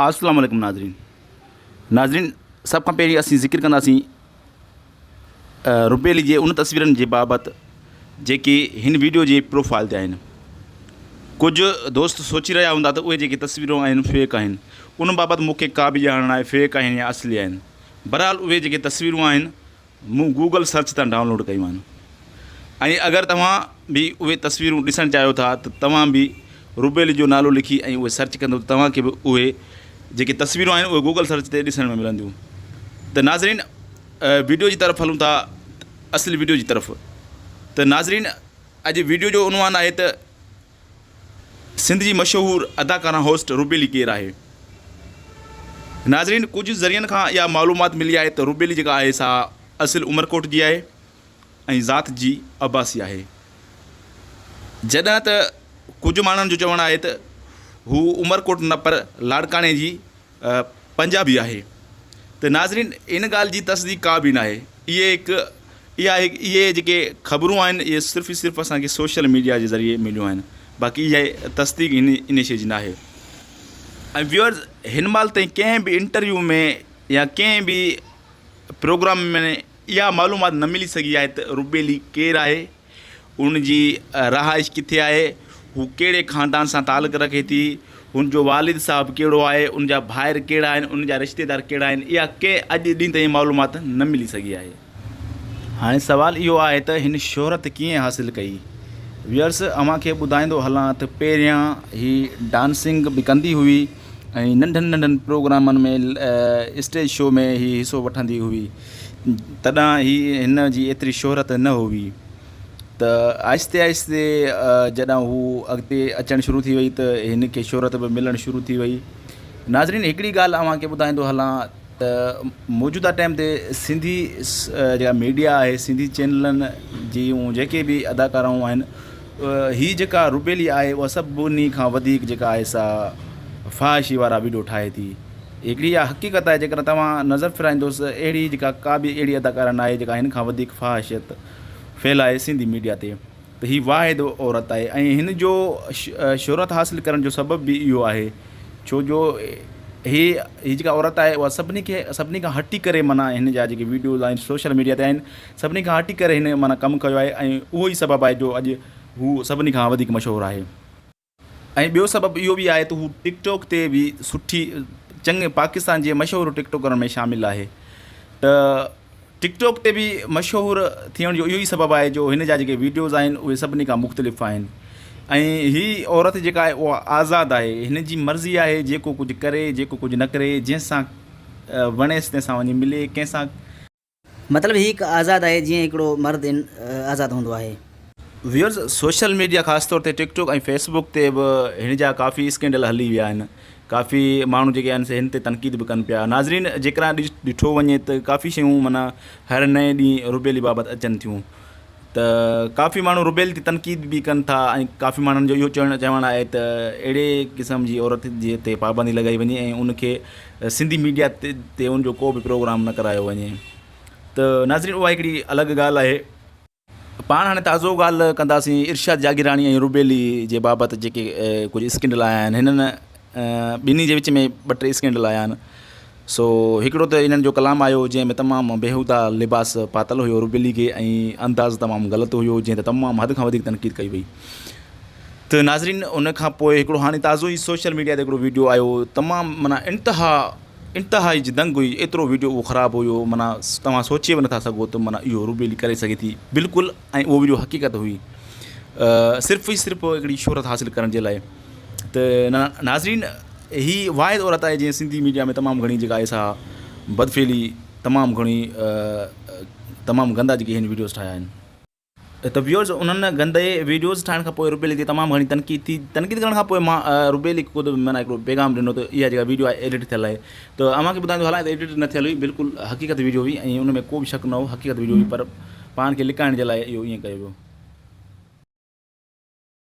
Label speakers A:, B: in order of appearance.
A: السلام عليڪم ناظرين ناظرين سڀ کان پهرين اسين ذڪر ڪنداسين روبيلي جي ان تصويرن جي بابت جيڪي هن ويڊيو جي پروفائل تي آهن ڪجهه دوست سوچي رهيا هوندا ته اهي جيڪي تصويرون آهن فيڪ آهن ان بابت مون کي ڪا به ڄاڻ ناهي فيڪ آهن يا اصلي آهن بهرحال اهي جيڪي تصويرون آهن مون گوگل سرچ تان ڊائونلوڊ ڪيون آهن ۽ اگر توهان به اهي تصويرون ڏسڻ چاهيو ٿا ته توهان به روبيلي جو نالو لکي ۽ اهي سرچ ڪندو ته توهان کي به اهي جيڪي تصويرون آهن اهي گوگل سرچ تي ڏسڻ ۾ ملنديون ته ناظرين ويڊيو جي طرف هلون ٿا اصل ويڊيو جي طرف ته ناظرين اڄ ويڊيو جو عنوان آهي ته سنڌ جي مشهور اداڪارا هوسٽ روبيلي ڪير آهي؟ ناظرين ڪجهه ذريعن کان اها معلومات ملي آهي ته روبيلي جيڪا آهي سا اصل عمرڪوٽ جي آهي ۽ ذات جي عباسي آهي جڏهن ته ڪجهه ماڻهن جو چوڻ آهي ته هو عمرڪوٽ نه پر لاڙڪاڻي جي پنجابي آهي ته ناظرين ان ڳالهه جي تصديق ڪا به ناهي اهي هڪ اها هڪ اهي جيڪي خبرون آهن اهي صرف ئي صرف اسان کي سوشل ميڊيا جي ذريعي مليون آهن باقي اها تصديق ان ان شي جي ناهي ۽ ويورز هن مهل تائين ڪنهن به انٽرويو ۾ يا ڪنهن به پروگرام ۾ اها معلومات نه ملي سگهي آهي ته روبيلي ڪير آهي ان جي رهائش ڪٿي آهي، هو ڪهڙي خاندان سان تعلق رکي ٿي، هن جو والد صاحب ڪهڙو آهي، ان جا ڀائر ڪهڙا آهن، ان جا رشتيدار ڪهڙا آهن، اها ڪنهن اڄ ڏينهن تائين معلومات نه ملي سگهي آهي. هاڻي سوال اهو آهي ته هن شهرت ڪيئن حاصل ڪئي؟ ويئرس اوهان کي ٻڌائيندو هلان ته پهريان هي ڊانسنگ به ڪندي هئي ۽ ننڍن ننڍن پروگرامن ۾ اسٽيج شو ۾ هي حصو وٺندي هئي. تڏهن هي هن جي ايتري شهرت نه هئي ته آهستي آهستي جڏهن هو اڳتي اچڻ شروع ٿي وئي ته هن کي شهرت به ملڻ شروع ٿي وئي. ناظرين هڪڙي ڳالهه اوهان کي ٻڌائيندو هلان ته موجوده ٽائيم تي سنڌي جيڪا ميڊيا آهي سنڌي چينلن جون جيڪي به اداڪارائون آهن هي جيڪا روبيلي آهي اها سڀني کان وڌيڪ جيڪا آهي سا فحاشي وارا ويڊيو ٺاهي ٿي. هڪڙي اها حقيقت آهي جيڪڏهن توهان نظر ڦيرائيندوس اهڙي جيڪا ڪا به اهڙي اداڪاره ناهي جيڪا هن کان وڌيڪ فحاشيت ڦهلائي سنڌي ميڊيا تي ته هي واحد عورت آهي ۽ هن جو شهرت حاصل ڪرڻ جو سبب به اهو آهي ڇو جو هي هي جيڪا عورت آهي اها سڀني کي سڀني کان هٽي ڪري معنيٰ هن جا جيڪي ويڊيوز آهن سوشل ميڊيا تي آهن سڀني کان هٽي ڪري هن معنيٰ ڪم ڪيو آهي ۽ اهو ئي سبب آهي جو اڄ هو سڀني کان وڌيڪ مشهور آهي. ۽ ٻيو سبب اهو به آهي ته هو ٽڪ ٽاڪ تي به سٺي چڱي پاڪستان جي مشهور ٽڪ ٽاڪرن ۾ شامل آهي ته ٽڪ ٽاڪ تي به مشهور ٿيڻ جو اهو ئي سبب آهي جو هن جا جيڪي ويڊيوز آهن اهي سڀني کان مختلف آهن ۽ هي عورت جيڪا آهي اها آزاد آهي هن جي مرضي آهي جيڪو ڪجهه ڪري جيڪو ڪجهه نه ڪري جنهن سان وڻيس تنهن سان وڃي ملي ڪنهن سان
B: مطلب هي هڪ آزاد آهي جيئن هڪڙو مرد آزاد هوندو آهي.
A: ويورز سوشل ميڊيا خاص طور تي ٽڪ ٽاڪ ۽ فيس بڪ تي به هن جا ڪافي اسڪينڊل هلي ويا آهن ڪافي ماڻهو جيڪي آهن سي هن تي تنقيد به ڪن پيا ناظرين جيڪڏهن ڏٺو وڃي ته ڪافي شيون معنيٰ هر نئين ڏينهن روبيلي بابت اچن ٿيون ته ڪافي ماڻهو روبيل تي تنقيد به ڪن ٿا ۽ ڪافي ماڻهن جو اهو چوڻ چوڻ آهي ته اهڙي قسم جي عورت جي تي پابندي لڳائي وڃي ۽ ان کي سنڌي ميڊيا تي ان جو ڪو به پروگرام نه ڪرايو وڃي ته ناظرين اها هڪڙي الڳ ڳالهه آهي. پاڻ هاڻي تازو ڳالهه ڪنداسين ارشاد جاگيراڻي ۽ روبيلي جي بابت جيڪي ڪجهه اسڪينڊل آيا آهن هنن ٻنهي جي وچ ۾ ٻه ٽي اسڪينڊل آيا آهن سو هڪڙو ته انهن جو ڪلام آيو جنهن ۾ تمام بيهوده لباس پاتل هيو روبيلي کي ۽ انداز تمام غلط هيو جنهن تي تمام حد کان وڌيڪ تنقيد ڪئي وئي ته ناظرين ان کان پوء هڪڙو هاڻي تازو ئي سوشل ميڊيا تي هڪڙو ويڊيو آيو تمام معنيٰ انتها انتهائي جي دنگ هئي ايترو ويڊيو اهو خراب هيو معنيٰ توهان سوچي به نٿا سگهو ته معنيٰ اهو روبيلي ڪري سگهي ٿي بلڪل ۽ اهو ويڊيو حقيقت هئي صرف ئي صرف هڪڙي شهرت حاصل ڪرڻ جي لاء ته ناظرين هي واحد عورت آهي جنهن سنڌي ميڊيا ۾ تمام گهڻي جيڪا آهي سا بدفعلي تمام گهڻي تمام گندا جيڪي هن ويڊيوز ٺاهيا آهن ته ويورز انهن گندي ويڊيوز ٺاهڻ کان پوء روبيلي تي تمام گهڻي تنقيد ٿي تنقيد ڪرڻ کان پوء مان روبيلي خود معنيٰ هڪڙو پيغام ڏنو ته اها جيڪا ويڊيو آهي ايڊٽ ٿيل آهي ته اوهان کي ٻڌائيندو هلان ته ايڊٽ نه ٿيل هئي بلڪل حقيقت ويڊيو هئي ۽ ان ۾ ڪو به شڪ نه هو حقيقت ويڊيو هئي پر پاڻ کي لڪائڻ جي لاء اهو ائين ڪيو ويو.